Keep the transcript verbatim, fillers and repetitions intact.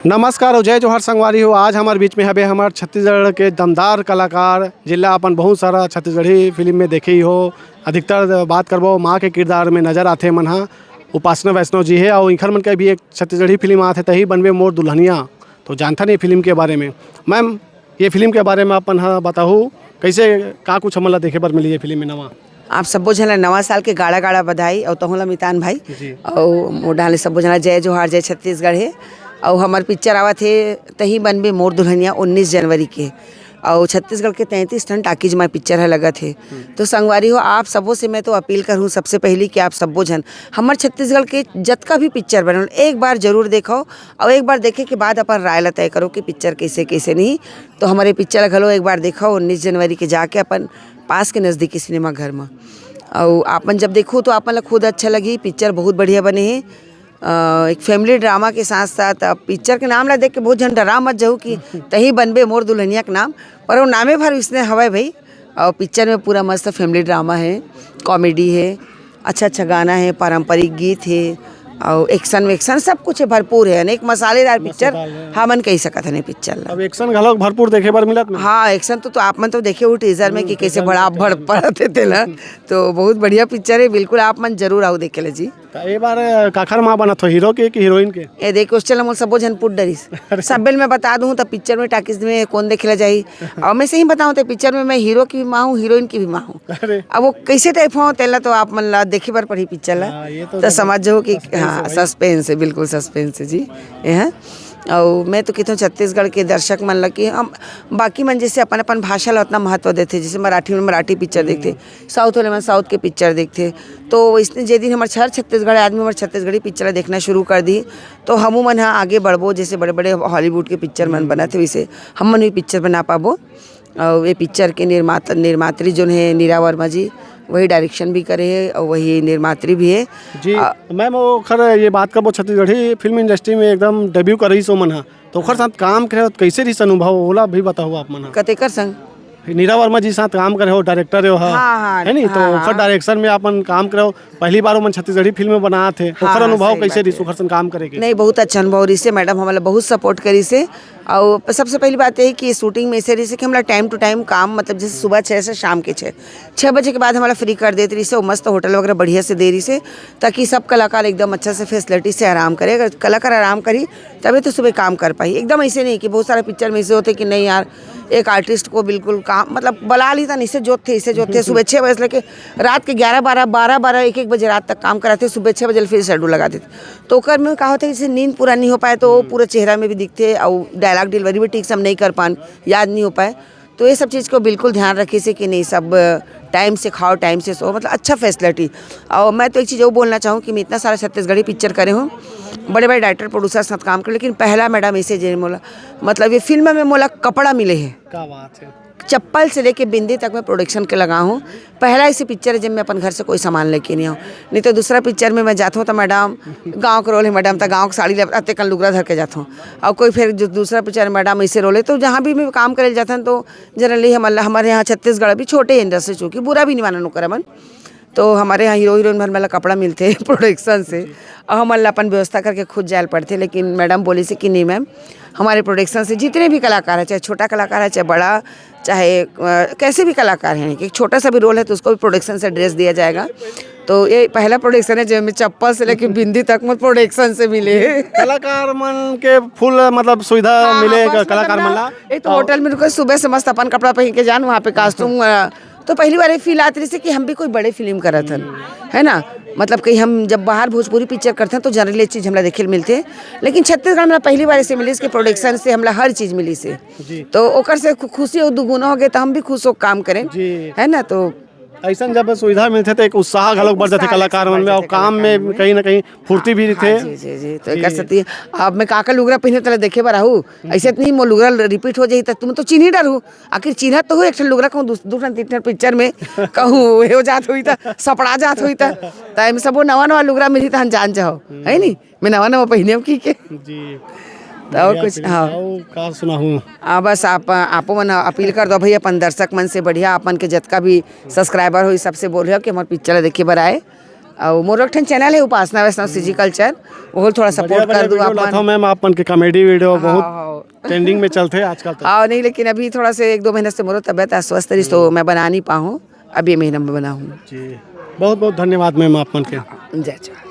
नमस्कार अउ जय जोहार संगवारी हो। आज हमर बीच में हबे हमर छत्तीसगढ़ के दमदार कलाकार, जिला अपन बहुत सारा छत्तीसगढ़ी फिल्म में देखे ही हो। अधिकतर बात करबो माँ के किरदार में नजर आथे मन हा, उपासना वैष्णव जी हे। अउ इंखर मन के भी एक छत्तीसगढ़ी फिल्म आथे, तही बनबे मोर दुल्हनिया। तो जानथन ये फिल्म के बारे में। मैम, ये फिल्म के बारे में अपन हा बताहू, कैसे का कुछ हमन ला देखे बर मिली ये फिल्म में नवा? आप सब्बो झन ला नवा साल के गाड़ा गाड़ा बधाई, अउ तहूँ ला मितान भाई। जी। अउ मोर डाहन ले सब्बो झन ला जय जोहार, जय छत्तीसगढ़ हे। अउ हमर पिक्चर आवत हे तही बनबे मोर दुल्हनिया उन्नीस जनवरी के, अउ छत्तीसगढ़ के तैंतीस ठन टाकीज में पिक्चर ह लगत हे। तो संगवारी हो, आप सब्बो से मैं तो अपील करहूँ सबसे पहली कि आप सब्बो झन हमर छत्तीसगढ़ के जतका भी पिक्चर बनल एक बार जरूर देखो, अउ एक बार देखे के बाद अपन राय ला तय करो कि पिक्चर कैसे कैसे नहीं। तो हमर पिक्चर ला घलो एक बार देखो उन्नीस जनवरी के जाके अपन पास के नजदीकी सिनेमा घर में। अउ आपन जब देखो तो आपन ला खुद अच्छा लगी। पिक्चर बहुत बढ़िया बने हे। अ, एक फैमिली ड्रामा के साथ साथ, अब पिक्चर के नाम ला देख के बहुत झन डरा मत जाहू कि तही बनबे मोर दुल्हनिया के नाम, पर वो नामे भर इसने हवय भाई। अउ पिक्चर में पूरा मस्त फैमिली ड्रामा हे, कॉमेडी हे, अच्छा अच्छा गाना हे, पारंपरिक गीत हे, अउ एक्शन वैक्शन सब कुछ हे, भरपूर हे। अनेक मसालेदार पिक्चर मसालेदार हे। हमन कही सकत हन ये पिक्चर ला। अब एक्शन घलोक भरपूर देखे बर मिलत ना? हाँ, एक्शन तो, तो आप मन तो देखे हो टीजर में कि कैसे भड़ा भड़ पड़त हे तेला। तो बहुत बढ़िया पिक्चर हे, बिल्कुल आप मन जरूर आओ देखे ले जी। त ए बार काखर माँ बनत हो, हीरो के कि हीरोइन के? ए देख, क्वेश्चन ला मोर सब्बो झन पूछ डरिस। अरे। सब्बे ल मैं बता दूँ त पिक्चर में टाकीज में कौन देखे ला जाही? अउ मैं सही बताऊँ त पिक्चर में मैं हीरो की भी माँ हूँ, हीरोइन की भी माँ हूँ। अरे। अब वो कैसे टाइप हो तेला तो आप मन ला देखे बर पड़ही पिक्चर ला। हाँ, ये तो त एकदम समझ जाओ कि सस्पेंस हाँ, है भाई। सस्पेंस हे, बिल्कुल सस्पेंस हे जी। ये है। अउ मैं तो कहता हूँ छत्तीसगढ़ के दर्शक मन ला कि हम बाकी मन जैसे अपन अपन भाषा ला उतना महत्व देथे, जैसे मराठी में मराठी पिक्चर देखथे, साउथ वाले मन साउथ के पिक्चर देखथे। तो इसने जे दिन हमर हर छत्तीसगढ़ आदमी हमर छत्तीसगढ़ी पिक्चर ला देखना शुरू कर दी, तो हमू मन ह आगे बढ़बो। जैसे बड़े बड़े हॉलीवुड के पिक्चर मन बनत हे, वैसे हम मन भी पिक्चर बना पाबो। अउ ये पिक्चर के निर्माता, निर्मात्री जोन हे नीरा वर्मा जी, वही डायरेक्शन भी करे हे अउ वही निर्मात्री भी हे। जी। आ, मैम, ओखर ये बात करबो, छत्तीसगढ़ी फिल्म इंडस्ट्री में एकदम डेब्यू करिस ओमन ह, तो ओखर साथ काम करे हो, कैसे रहिस अनुभव, ओला भी बताओ आप मन ह। कतेकर संग? नीरा वर्मा जी साथ काम करे हो, डायरेक्टर हो, हाँ, हाँ, है नी? तो हाँ, ओखर हाँ। डायरेक्शन में अपन काम करे हो, पहली बार ओमन छत्तीसगढ़ी फिल्म बनात हे, हाँ, ओखर हाँ, अनुभव सही कैसे बात रहिस, है। ओखर संग काम करे के? नहीं, बहुत अच्छा अनुभव रहिस हे। मैडम हमन ला बहुत सपोर्ट करिस हे। अउ सबसे पहली बात यही कि शूटिंग में ऐसे रहिस हे कि हमला टाइम टू टाइम काम, मतलब जैसे सुबह छः से शाम के छः, छः बजे के बाद हमला फ्री कर देत रहिस हे। अउ मस्त होटल वगैरह बढ़िया से दे रहिस हे, ताकि सब कलाकार एकदम अच्छा से फैसिलिटी से आराम करे। अगर कलाकार आराम करी, तभी तो सुबह काम कर पाही। एकदम ऐसे नहीं कि बहुत सारा पिक्चर में ऐसे होथे कि नहीं यार, एक आर्टिस्ट को बिल्कुल काम, मतलब, बला ली त नहीं, इसे जोतथे, इसे जोतथे, सुबह छः बजे से लेके रात के ग्यारह, बारह, बारह, बारह, एक, एक बजे रात तक काम कराथे, सुबह छः बजे फिर शेड्यूल लगा देथे। तो ओकर में का होथे, जैसे नींद पूरा नहीं हो पाए, तो वो पूरा चेहरा में भी दिखथे, अउ डायलॉग डिलीवरी भी ठीक से हम नहीं कर पान, याद नहीं हो पाए। तो ये सब चीज़ को बिल्कुल ध्यान रखिस हे कि नहीं, सब टाइम से खाओ, टाइम से सो, मतलब, अच्छा फैसिलिटी। अउ मैं तो एक चीज़ वो बोलना चाहूँ कि मैं इतना सारा छत्तीसगढ़ी पिक्चर करे हूँ, बड़े बड़े डायरेक्टर प्रोड्यूसर साथ काम करे, लेकिन पहला मैडम ऐसे जे मोला, मतलब, ये फिल्म में मोला कपड़ा मिले हे। क्या बात है। चप्पल से लेके बिंदी तक मैं प्रोडक्शन के लगा हूँ। पहला ऐसी पिक्चर है जब मैं अपन घर से कोई सामान लेके नहीं आऊँ। नहीं तो दूसरा पिक्चर में मैं जाता हूँ तो मैडम, गाँव के रोल है मैडम, तो गाँव के साड़ी ले, अतेकन लुगरा धर के जाता हूँ। और कोई फिर जो दूसरा पिक्चर में मैडम ऐसे रोल है, तो जहाँ भी मैं काम करे जाता हूँ तो जनरली हम, हमारे यहाँ छत्तीसगढ़ भी छोटे इंडस्ट्री, चूँकि बुरा भी नहीं मानन ओकर मन, तो हमारे यहाँ हीरो हीरोइन भर मेला कपड़ा मिलथे प्रोडक्शन से, अउ हमन ला अपन व्यवस्था करके खुद जाए ल पड़थे। लेकिन मैडम बोलिस हे कि नहीं मैम, हमारे प्रोडक्शन से जितने भी कलाकार है, चाहे छोटा कलाकार है, चाहे बड़ा, चाहे अ, कैसे भी कलाकार हैं, एक छोटा सा भी रोल है तो उसको भी प्रोडक्शन से ड्रेस दिया जाएगा। तो ये पहला प्रोडक्शन है जिसमें चप्पल से लेके बिंदी तक मोर प्रोडक्शन से मिले हे। कलाकार मन के फुल, मतलब, सुविधा हाँ, मिले हाँ, बस कलाकार मतलब मन ना, ला। एक तो होटल में रुको, सुबह से मस्त अपन कपड़ा पहन के जान, वहाँ पे कॉस्ट्यूम, अ, तो पहली बार ये फील आत रहिस हे कि हम भी कोई बड़े फिल्म करत हन, है ना? मतलब कि हम जब बाहर भोजपुरी पिक्चर करथन तो जनरली ये चीज़ हमला देखे ल मिलथे, लेकिन छत्तीसगढ़ में पहली बार ऐसे मिलिस कि प्रोडक्शन से हमला हर चीज़ मिलिस हे। जी। तो ओकर से खु-, खुशी अउ दुगुना हो गए, तो हम भी खुश हो काम करें, जी। है ना? तो ऐसन जब सुविधा मिलथे तो एक उत्साह घलोक बढ़ जाथे उत्साह कलाकार मन में, बढ़ अउ जाथे काम कलाकार में मन में। कहीं ना कहीं फुर्ती भी हाँ, रहिथे। जी, जी, जी। तो जी। एकर सेती अब मैं का का लुगरा पहिने तेला देखे बर आहू, ऐसे त नहीं मोर लुगरा रिपीट हो जाही त तुम तो चिन्ही डरहू। आखिर चिन्हत तो हो एक ठन लुगरा कहूँ दू, दू ठन तीन ठन पिक्चर में कहूँ हो जात होही त सपड़ा जात होही त, त एमे सबो नवा नवा लुगरा मिलही त हम जान जाओ, है नी? मैं नवा नवा पहिने हूँ की के। जी। त और बढ़िया कुछ, फिल्म। हाँ। अउ का सुनाहूँ? आ, बस आप, आपो मन अपील कर दो भाई अपन दर्शक मन से, बढ़िया अपन के जतका भी सब्सक्राइबर होही सबसे बोल रहे हो कि हमारे पिक्चर देखे बर आए। अउ मोर एक ठन चैनल हे उपासना वैष्णव सीजी कल्चर, ओहू ल थोड़ा सपोर्ट कर दू आप मन। मैम, आप मन के कॉमेडी वीडियो बहुत ट्रेंडिंग में चलथे आजकल तो। हाँ, नहीं, लेकिन अभी थोड़ा से एक दो महीना से मोरो तबियत अस्वस्थ रहिस, तो मैं बना नहीं पाहूँ, अब ये महीना में बनाहूँ। जी, बहुत बहुत धन्यवाद मैम आप मन के। जय जवान।